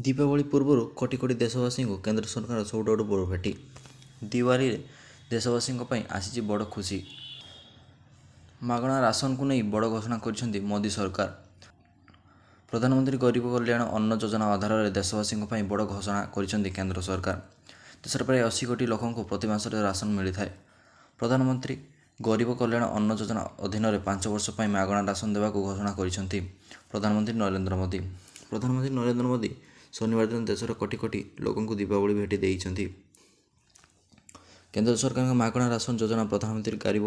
ଦୀପାବଳି ପୂର୍ବରୁ କୋଟି କୋଟି ଦେଶବାସୀଙ୍କୁ କେନ୍ଦ୍ର ସରକାର ସବୁଠାରୁ ବଡ଼ ଭେଟି। ଦିୱାଲିରେ ଦେଶବାସୀଙ୍କ ପାଇଁ ଆସିଛି ବଡ଼ ଖୁସି। ମାଗଣା ରାସନକୁ ନେଇ ବଡ଼ ଘୋଷଣା କରିଛନ୍ତି ମୋଦି ସରକାର। ପ୍ରଧାନମନ୍ତ୍ରୀ ଗରିବ କଲ୍ୟାଣ ଅନ୍ନ ଯୋଜନା ଆଧାରରେ ଦେଶବାସୀଙ୍କ ପାଇଁ ବଡ଼ ଘୋଷଣା କରିଛନ୍ତି କେନ୍ଦ୍ର ସରକାର। ଦେଶର ପ୍ରାୟ 80 କୋଟି ଲୋକଙ୍କୁ ପ୍ରତି ମାସରେ ରାସନ ମିଳିଥାଏ। ପ୍ରଧାନମନ୍ତ୍ରୀ ଗରିବ କଲ୍ୟାଣ ଅନ୍ନ ଯୋଜନା ଅଧୀନରେ 5 ବର୍ଷ ପାଇଁ ମାଗଣା ରାସନ ଦେବାକୁ ଘୋଷଣା କରିଛନ୍ତି ପ୍ରଧାନମନ୍ତ୍ରୀ ନରେନ୍ଦ୍ର ମୋଦି। ପ୍ରଧାନମନ୍ତ୍ରୀ ନରେନ୍ଦ୍ର ମୋଦି ଶନିବାର ଦିନ ଦେଶର କୋଟି କୋଟି ଲୋକଙ୍କୁ ଦୀପାବଳି ଭେଟି ଦେଇଛନ୍ତି। କେନ୍ଦ୍ର ସରକାରଙ୍କ ମାଗଣା ରାସନ ଯୋଜନା ପ୍ରଧାନମନ୍ତ୍ରୀ ଗରିବ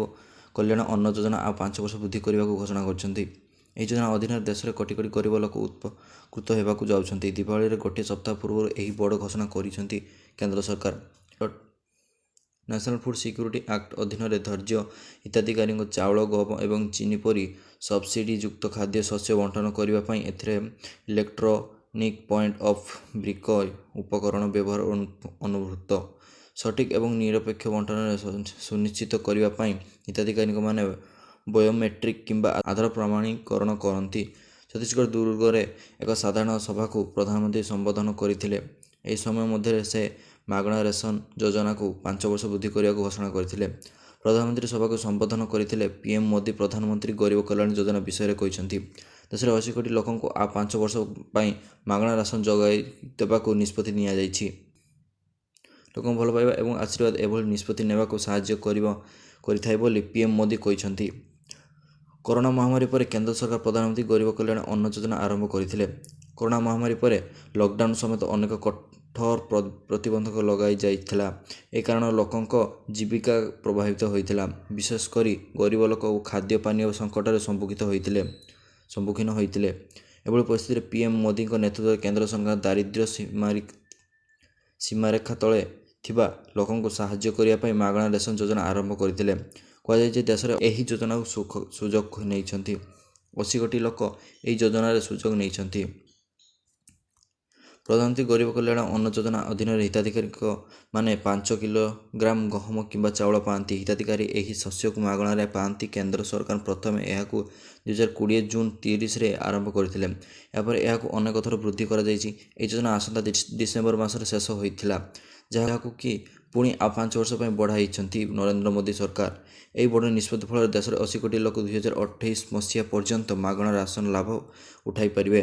କଲ୍ୟାଣ ଅନ୍ନ ଯୋଜନା ଆଉ 5 ବର୍ଷ ବୃଦ୍ଧି କରିବାକୁ ଘୋଷଣା କରିଛନ୍ତି। ଏହି ଯୋଜନା ଅଧୀନରେ ଦେଶରେ କୋଟି କୋଟି ଗରିବ ଲୋକ ଉପକୃତ ହେବାକୁ ଯାଉଛନ୍ତି। ଦୀପାବଳିର ଗୋଟିଏ ସପ୍ତାହ ପୂର୍ବରୁ ଏହି ବଡ଼ ଘୋଷଣା କରିଛନ୍ତି କେନ୍ଦ୍ର ସରକାର। ନ୍ୟାସନାଲ ଫୁଡ୍ ସିକ୍ୟୁରିଟି ଆକ୍ଟ ଅଧୀନରେ ଧାର୍ଯ୍ୟ ହିତାଧିକାରୀଙ୍କୁ ଚାଉଳ, ଗହମ ଏବଂ ଚିନି ପରି ସବସିଡି ଯୁକ୍ତ ଖାଦ୍ୟ ଶସ୍ୟ ବଣ୍ଟନ କରିବା ପାଇଁ ଏଥିରେ ଇଲେକ୍ଟ୍ରୋନିକ୍ ପଏଣ୍ଟ ଅଫ୍ ବିକ୍ରୟ ଉପକରଣ ବ୍ୟବହାର ଅନ୍ତର୍ଭୁକ୍ତ। ସଠିକ୍ ଏବଂ ନିରପେକ୍ଷ ବଣ୍ଟନ ସୁନିଶ୍ଚିତ କରିବା ପାଇଁ ହିତାଧିକାରୀମାନେ ବାୟୋମେଟ୍ରିକ୍ କିମ୍ବା ଆଧାର ପ୍ରମାଣୀକରଣ କରନ୍ତି। ଛତିଶଗଡ଼ ଦୁର୍ଗରେ ଏକ ସାଧାରଣ ସଭାକୁ ପ୍ରଧାନମନ୍ତ୍ରୀ ସମ୍ବୋଧନ କରିଥିଲେ। ଏହି ସମୟ ମଧ୍ୟରେ ସେ ମାଗଣା ରେସନ ଯୋଜନାକୁ 5 ବର୍ଷ ବୃଦ୍ଧି କରିବାକୁ ଘୋଷଣା କରିଥିଲେ। ପ୍ରଧାନମନ୍ତ୍ରୀ ସଭାକୁ ସମ୍ବୋଧନ କରିଥିଲେ। ପିଏମ ମୋଦି ପ୍ରଧାନମନ୍ତ୍ରୀ ଗରିବ କଲ୍ୟାଣ ଯୋଜନା ବିଷୟରେ କହିଛନ୍ତି। ଦେଶରେ 80 କୋଟି ଲୋକଙ୍କୁ ଆଉ 5 ବର୍ଷ ପାଇଁ ମାଗଣା ରାସନ ଯୋଗାଇ ଦେବାକୁ ନିଷ୍ପତ୍ତି ନିଆଯାଇଛି। ଲୋକଙ୍କ ଭଲ ପାଇବା ଏବଂ ଆଶୀର୍ବାଦ ଏଭଳି ନିଷ୍ପତ୍ତି ନେବାକୁ ସାହାଯ୍ୟ କରିଥାଏ ବୋଲି ପିଏମ ମୋଦି କହିଛନ୍ତି। କରୋନା ମହାମାରୀ ପରେ କେନ୍ଦ୍ର ସରକାର ପ୍ରଧାନମନ୍ତ୍ରୀ ଗରିବ କଲ୍ୟାଣ ଅନ୍ନ ଯୋଜନା ଆରମ୍ଭ କରିଥିଲେ। କରୋନା ମହାମାରୀ ପରେ ଲକଡାଉନ ସମେତ ଅନେକ କଠୋର ପ୍ରତିବନ୍ଧକ ଲଗାଯାଇଥିଲା। ଏହି କାରଣରୁ ଲୋକଙ୍କ ଜୀବିକା ପ୍ରଭାବିତ ହୋଇଥିଲା। ବିଶେଷ କରି ଗରିବ ଲୋକ ଖାଦ୍ୟ ପାନୀୟ ସଙ୍କଟର ସମ୍ମୁଖୀନ ହୋଇଥିଲେ। ଏଭଳି ପରିସ୍ଥିତିରେ ପିଏମ ମୋଦିଙ୍କ ନେତୃତ୍ୱରେ କେନ୍ଦ୍ର ସରକାର ଦାରିଦ୍ର୍ୟ ସୀମାରେଖା ତଳେ ଥିବା ଲୋକଙ୍କୁ ସାହାଯ୍ୟ କରିବା ପାଇଁ ମାଗଣା ରେସନ ଯୋଜନା ଆରମ୍ଭ କରିଥିଲେ। କୁହାଯାଉଛି ଯେ ଦେଶରେ ଏହି ଯୋଜନାକୁ ସୁଯୋଗ ନେଇଛନ୍ତି। 80 କୋଟି ଲୋକ ଏହି ଯୋଜନାରେ ସୁଯୋଗ ନେଇଛନ୍ତି। ପ୍ରଧାନମନ୍ତ୍ରୀ ଗରିବ କଲ୍ୟାଣ ଅନ୍ନ ଯୋଜନା ଅଧୀନରେ ହିତାଧିକାରୀମାନେ 5 କିଲୋଗ୍ରାମ ଗହମ କିମ୍ବା ଚାଉଳ ପାଆନ୍ତି। ହିତାଧିକାରୀ ଏହି ଶସ୍ୟକୁ ମାଗଣାରେ ପାଆନ୍ତି। କେନ୍ଦ୍ର ସରକାର ପ୍ରଥମେ ଏହାକୁ 2020 ଜୁନ 30ରେ ଆରମ୍ଭ କରିଥିଲେ। ଏହାପରେ ଏହାକୁ ଅନେକ ଥର ବୃଦ୍ଧି କରାଯାଇଛି। ଏହି ଯୋଜନା ଆସନ୍ତା ଡିସେମ୍ବର ମାସରେ ଶେଷ ହୋଇଥିଲା, ଯାହାକୁ କି ପୁଣି ଆଉ 5 ବର୍ଷ ପାଇଁ ବଢ଼ାଇଛନ୍ତି ନରେନ୍ଦ୍ର ମୋଦି ସରକାର। ଏହି ବଡ଼ ନିଷ୍ପତ୍ତି ଫଳରେ ଦେଶରେ 80 କୋଟି ଲୋକ 2028 ମସିହା ପର୍ଯ୍ୟନ୍ତ ମାଗଣା ରାସନ ଲାଭ ଉଠାଇ ପାରିବେ।